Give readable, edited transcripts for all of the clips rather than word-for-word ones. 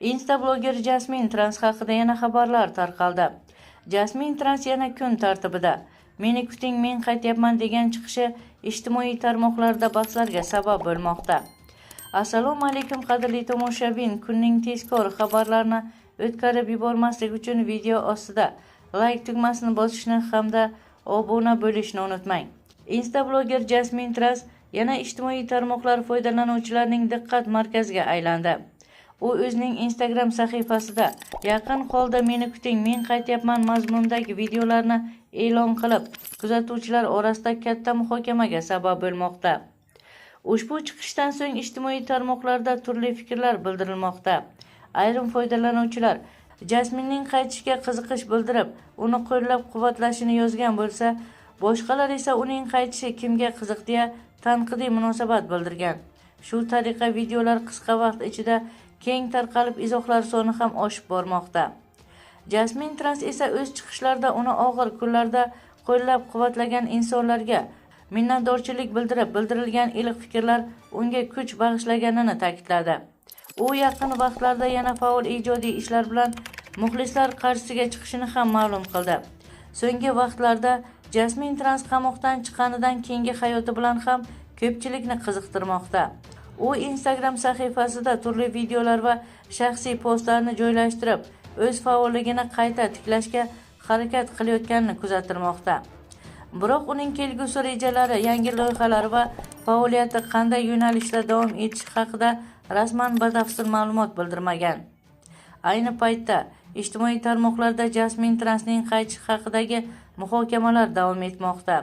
Instabloger Jasmin Trans haqida yana xabarlar tarqaldi. Jasmin Trans yana kun tartibida. "Meni kuting, men qaytyapman" degan chiqishi ijtimoiy tarmoqlarda bahslarga sabab bo'lmoqda. Assalomu alaykum, qadrli tomoshabin. Kunning tezkor xabarlarini o'tkazib yubormaslik uchun video ostida like tugmasini bosishni hamda obuna bo'lishni unutmang. Instabloger Jasmin Trans yana ijtimoiy tarmoqlar foydalanuvchilarining diqqat markaziga aylandi. U o'zining Instagram sahifasida "Yaqin holda meni kuting, men qaytyapman" mazmunidagi videolarni e'lon qilib, kuzatuvchilar orasida katta muhokamaga sabab bo'lmoqda. Ushbu chiqishdan so'ng ijtimoiy tarmoqlarda turli fikrlar bildirilmoqda. Ayrim foydalanuvchilar Jasminning qaytishiga qiziqish bildirib, uni qo'llab-quvvatlashini yozgan bo'lsa, boshqalar esa uning qaytishi kimga qiziq deya tanqidiy munosabat bildirgan. Shu tariqa videolar qisqa vaqt ichida keng tarqalib, izohlar soni ham oshib bormoqda. Jasmin Trans esa o'z chiqishlarida uni og'ir kunlarda qo'llab-quvvatlagan insonlarga minnatdorchilik bildirib, bildirilgan iliq fikrlar unga kuch bag'ishlaganini ta'kidladi. U yaqin vaqtlarda yana faol ijodiy ishlar bilan muxlislar qarshisiga chiqishini ham ma'lum qildi. So'nggi vaqtlarda Jasmin Trans qamoqdan chiqqanidan keyingi hayoti bilan ham ko'pchilikni qiziqtirmoqda. U Instagram sahifasida turli videolar va shaxsiy postlarni joylashtirib, o'z faolligini qayta tiklashga harakat qilayotganini kuzatilmoqda. Biroq uning kelgusi rejalari, yangi loyihalari va faoliyati qanday yo'nalishda davom etishi haqida rasman batafsil ma'lumot bildirmagan. Ayni paytda ijtimoiy tarmoqlarda Jasmin Transning qaytishi haqidagi muhokamalar davom etmoqda.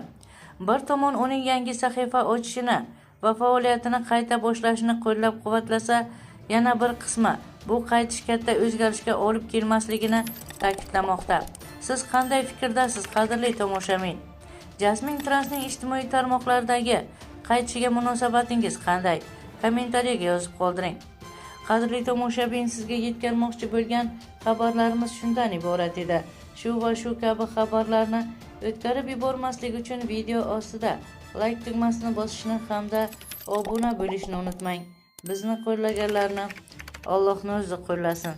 Bir tomon uning yangi sahifa ochishini va faoliyatini qayta boshlashini qo'llab-quvvatlasa, yana bir qismi bu qaytish katta o'zgarishga olib kelmasligini ta'kidlamoqda. Siz qanday fikrdasiz, qadrli tomoshabin? Jasmin Transning ijtimoiy tarmoqlardagi qaytishiga munosabatingiz qanday? Kommentariyaga yozib qoldiring. Qadrli tomoshabin, sizga yetkazmoqchi bo'lgan xabarlarimiz shundan iborat edi. Shu va shu kabi xabarlarni o'tkazib yubormaslik uchun video ostida like tugmasini bosishni hamda obuna bo'lishni unutmang. Bizni qo'llaganlarni Allohning o'zi qo'llasin.